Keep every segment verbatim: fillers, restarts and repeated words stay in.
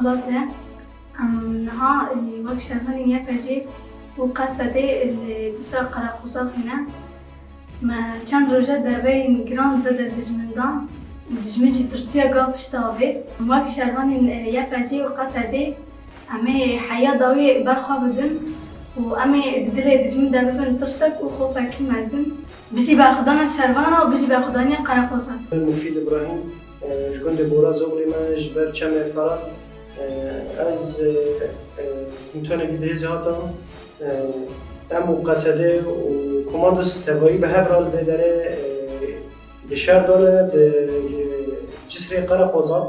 Em niha, e, wek şervanên Y P G û Q S D, e, dîsa Qereqoza xîne. Me çend roja derbeyên giran li vê derê dijmin dan. Dijmin jî tirsiya gav pişta avê. Wek şervanên, e, Y P G û Q S D, em ê heya dawî ber xwe bidin û em ê di dilê dijmin de bibin tirsek û xofekî mezin. Bijî berxwedana şervana û bijî berxwedaniya Qereqoza. Mufîd Îbrahîm, e, ji gundê Borazoglê me, ji ber çemê Ferat. E, ez, e, e, Komutanekî di hêzê hata, e, em û Q S D û komandos tevayî bi hev re li vê derê, e, di şer de ne, di, di Cisrê Qereqoza.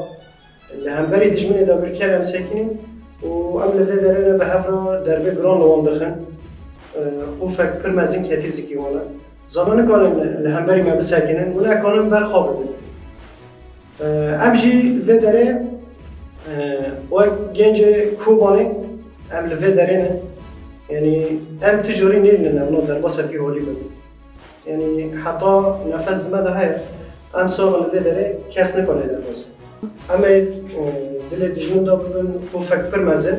Li hemberî dijminê dagirker em sekinîn û em li vê derê ne bi hev re derbê giran li wan dixin. E, xofek pir mezin ketî zikî wan e. Zana nikarin li hemberî me bisekinin, hûn ekanin ber xwe bidin. E, em jî vê derê, e, wek gencê Kobanê em li vê derê ne. Yanî em ti corî nêlin em no derbasa fîholî bin. Yanî heta nefes di me de heye, em sax in li vê derê kes nikare derbas be. Em ê, e, dilê dijmin de bibin xofek pir mezin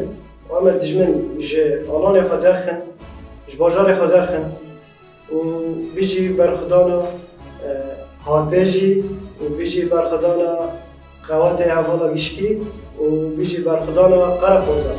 û em ê dijmin ji alanê xwe derxin, ji bajarê xwe derxin û bijî berxwedana, e, hatê jî û bijî berxwedana qewatê hevala gişkî û bijî berxwedana Qereqoza.